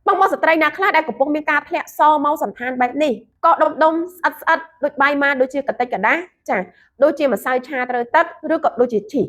បងបងស្ត្រីណាខ្លះដែលកំពុងមានការធ្លាក់សមកសន្តានបែបនេះក៏ដុំដុំស្អិតស្អិតដូចបាយម៉ាដូចជាកតិចកដាស់ចាដូចជាម្សៅឆាត្រូវទឹកឬក៏ដូចជាឈី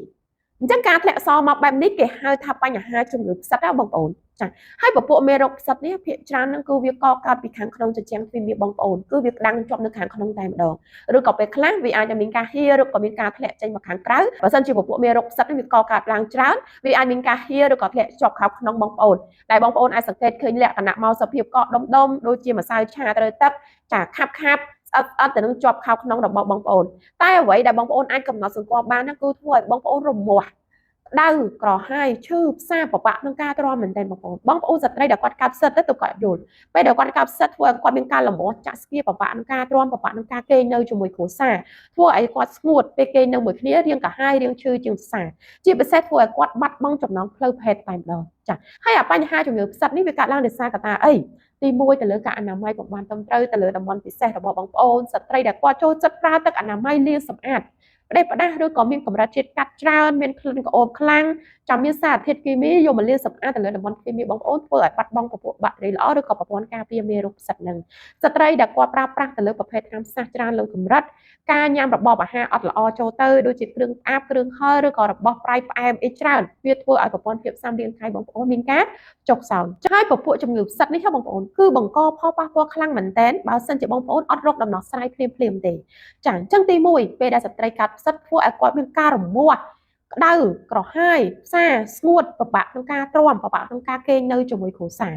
អញ្ចឹងការធ្លាក់សមកបែបនេះគេហៅថាបញ្ហាជំងឺផ្សិតណាបងប្អូនចាហើយពពួកមេរោគផ្សិតនេះភាគច្រើនហ្នឹងគឺវាកកើតពីខាងក្នុងជញ្ជាំងទ្វារមាសបងប្អូនគឺវាក្តាំងជាប់នៅខាងក្នុងតែម្ដងឬក៏ពេលខ្លះវាអាចจะមានការហៀឬក៏មានការធ្លាក់ចេញមកខាងក្រៅបើសិនជាពពួកមេរោគផ្សិតនេះវាកកើតឡើងច្រើនវាអាចមានការហៀឬក៏ធ្លាក់ជាប់ខាងក្នុងបងប្អូន ដែលបងប្អូនអាចសង្កេតឃើញលក្ខណៈមកសភាពកកដុំដុំដូចជាម្សៅឆាត្រូវទឹកចាខាប់ខាប់ស្អិតស្អិតទៅនឹងជាប់ខោក្នុងរបស់បងប្អូនតែអ្វីដែលបងប្អូនអាចកំណត់សម្គាល់បានណាគឺធ្វើឲ្យបងប្អូនរមាស់ក្តៅក្រហាយឈឺផ្សាប្របាក់ក្នុងការទ្រាំមែនទែនបងប្អូនបងប្អូនស្ត្រីដែលគាត់កាប់សិតទៅទៅគាត់យល់ពេលដែលគាត់កាប់សិតធ្វើឲ្យគាត់មានការលំមាស់ចាក់ស្គៀប្របាក់ក្នុងការទ្រាំប្របាក់ក្នុងការគេងនៅជាមួយគ្រួសារធ្វើឲ្យគាត់ស្ងួតពេលគេងនៅមួយគ្នារៀងកាហាយរៀងឈឺជាងផ្សាជាពិសេសធ្វើឲ្យគាត់បាត់បង់ចំណងផ្លូវភេទតែម្ដងចាហើយអាបញ្ហាជំងឺផ្សិតនេះវាកើតឡើងដោយសារកត្តាអីទី1ទៅលើការអនាម័យពុំបានត្រឹមត្រូវទៅលើតំបន់ពិសេសរបស់បងប្អូនស្ត្រីដែលគាត់ចូលចិត្តប្រើទឹកអនាម័យលាងសម្អាតផ្ដេសផ្ដាស់ឬក៏មានកម្រិតជាតិកាត់ច្រើនមានក្លិនក្រអូបខ្លាំងចាំមានសារធាតុគីមីយកមកលាងសម្អាតទៅលើតំបន់គីមីបងប្អូនធ្វើឲ្យបាត់បង់ពពួកបាក់តេរីល្អឬក៏ប្រព័ន្ធការពារមេរោគផ្សិតនឹងស្ត្រីដែលគាត់ប្រើប្រាស់ទៅលើប្រភេទថ្នាំសាសច្រើនលើកម្រិតការញ៉ាំរបបអាហារអត់ល្អចូលទៅដូចជាគ្រឿងផ្អាប់គ្រឿងហឹរឬក៏របស់ប្រៃផ្អែមអីច្រើនវាធ្វើឲ្យប្រព័ន្ធភាពស៊ាំរាងកាយបងប្អូនមានការចុះខ្សោយហើយពពួកជំងឺផ្សិតនេះបងប្អូនគឺបង្កផលប៉ះពាល់ខ្លាំងមែនទែនបើសិនជាបងប្អូនអត់រកដំណោះស្រាយភ្លាមភ្លាមទេចាអញ្ចឹងទី1ពេលដែលស្ត្រីកាត់ផ្សិតធ្វើឲ្យគាត់មានការរមាស់ក្តៅក្រហាយផ្សាស្ងួតពិបាកក្នុងការទ្រាំពិបាកក្នុងការគេងនៅជាមួយគ្រួសារ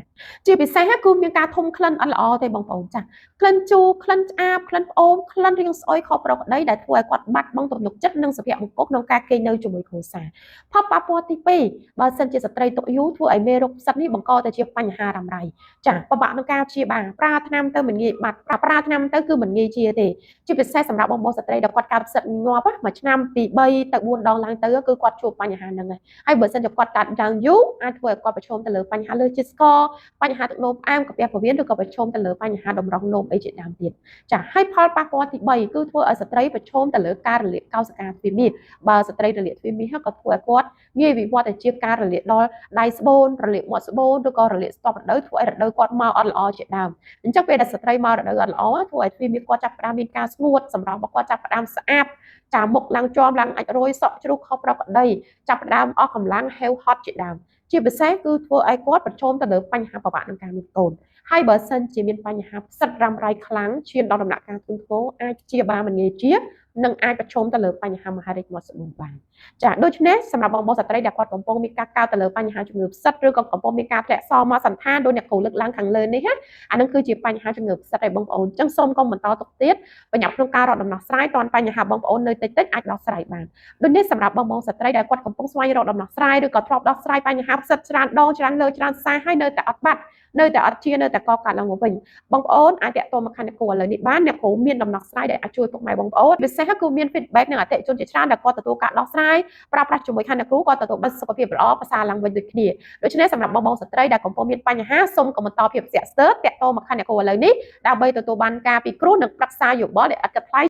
ជាពិសេសគឺមានការធំក្លិនអត់ល្អទេបងប្អូនចាក្លិនជូរក្លិនឆ្អាបក្លិនផ្អូមក្លិនរាងស្អុយខុសប្រក្រតីដែលធ្វើឲ្យគាត់បាត់បង់ទំនុកចិត្តនិងសុភមង្គលក្នុងការគេងនៅជាមួយគ្រួសារផលប៉ះពាល់ទី2បើសិនជាស្ត្រីទុកយូរធ្វើឲ្យមេរោគផ្សិតនេះបង្កទៅជាបញ្ហារ៉ាំរ៉ៃចាពិបាកក្នុងការព្យាបាលប្រើថ្នាំទៅមិនងាយបាត់ប្រើថ្នាំទៅគឺមិនងាយជាទេជាពិសេសសម្រាប់បងប្អូនស្ត្រីដែលគាត់កើតផ្សិតញាប់មួយឆ្នាំពី3ទៅ4ដងឡើងទៅគឺគាត់ជួបបញ្ហាហ្នឹងហើយបើសិនជាគាត់កើតយ៉ាងយូរអាចធ្វើឲ្យគាត់ប្រឈមទៅលើបញ្ហាលើសជាតិស្ករបញ្ហាទឹកនោមផ្អែមកាពះពោះវៀនឬក៏ប្រឈមទៅលើបញ្ហាតម្រង់នោមអីជាដើមទៀតចាហើយផលប៉ះពាល់ទី3គឺធ្វើឲ្យស្ត្រីប្រឈមទៅលើការរលាកកោសិកាទ្វារមាសបើស្ត្រីរលាកទ្វារមាសក៏ធ្វើឲ្យគាត់ងាយវិវត្តទៅជាការរលាកដល់ដៃស្បូនរលាកមាត់ស្បូនឬក៏រលាកស្ទាប់រដូវធ្វើឲ្យរដូវគាត់មកអត់ល្អជាដើមអញ្ចឹងពេលដែលស្ត្រីមករដូវអត់ល្អធ្វើឲ្យទ្វារមាសគាត់ចាប់ផ្ដើមមានការស្ងួតសម្រស់របស់គាត់ចាប់ផ្ដើមស្អាប់ចាមុខឡើងជាំឡើងអាចរយសក់ជ្រុះខុសប្រក្រតីចាប់ផ្ដើមអស់កម្លាំងហេវហត់ជាដើមជាពិសេសគឺធ្វើឲ្យគាត់ប្រឈមទៅលើបញ្ហាពិបាកក្នុងការមានកូនហើយបើសិនជាមានបញ្ហាផ្សិតរ៉ាំរ៉ៃខ្លាំងឈានដល់ដំណាក់កាលធ្ងន់ធ្ងរអាចព្យាបាលមិនងាយជានិងអាចប្រឈមទៅលើបញ្ហាមហារីកមាត់ស្បូនបានចាដូច្នេះសម្រាប់បងប្អូនស្ត្រីដែលគាត់កំពុងមានការកើតទៅលើបញ្ហាជំងឺផ្សិតឬក៏កំពុងមានការធ្លាក់សមកសន្តានដោយអ្នកគ្រូលើកឡើងខាងលើនេះណាអានឹងគឺជាបញ្ហាជំងឺផ្សិតឲ្យបងប្អូនអញ្ចឹងសូមកុំបន្តទុកទៀតបញ្ញាប់ក្នុងការរកដំណោះស្រាយតាន់បញ្ហាបងប្អូននៅតិចតិចអាចដោះស្រាយបានដូចនេះសម្រាប់បងប្អូនស្ត្រីដែលគាត់កំពុងស្វែងរកដំណោះស្រាយឬក៏ធ្លាប់ដោះស្រាយបញ្ហាផ្សិតច្រើនដងច្រើនលើច្រើនសារហើយនៅតែអត់បាត់នៅតែអត់ជានៅតែកកើតឡើងមកវិញបងប្អូនអាចតាក់ទងមកខាងអ្នកគ្រូឥឡូវនេះបានអ្នកគ្រូមានដំណោះស្រាយដែលអាចជួយពុកម៉ែបងប្អូនពិសេសគឺមាន feedback និងអតិថិជនជាច្រើនដែលគាត់ទទួលការដោះស្រាយប្រើប្រាស់ជាមួយខាងអ្នកគ្រូគាត់ទទួលបានសុខភាពល្អប្រសើរឡើងវិញដូចគ្នាដូច្នេះសម្រាប់បងប្អូនស្ត្រីដែលកំពុងមានបញ្ហាសូមកុំបន្តភាពស្ទាក់ស្ទើរតាក់ទងមកខាងអ្នកគ្រូឥឡូវនេះដើម្បីទទួលបានការពិគ្រោះនិងប្រឹក្សាយោបល់ដែលឥតគិតថ្លៃ។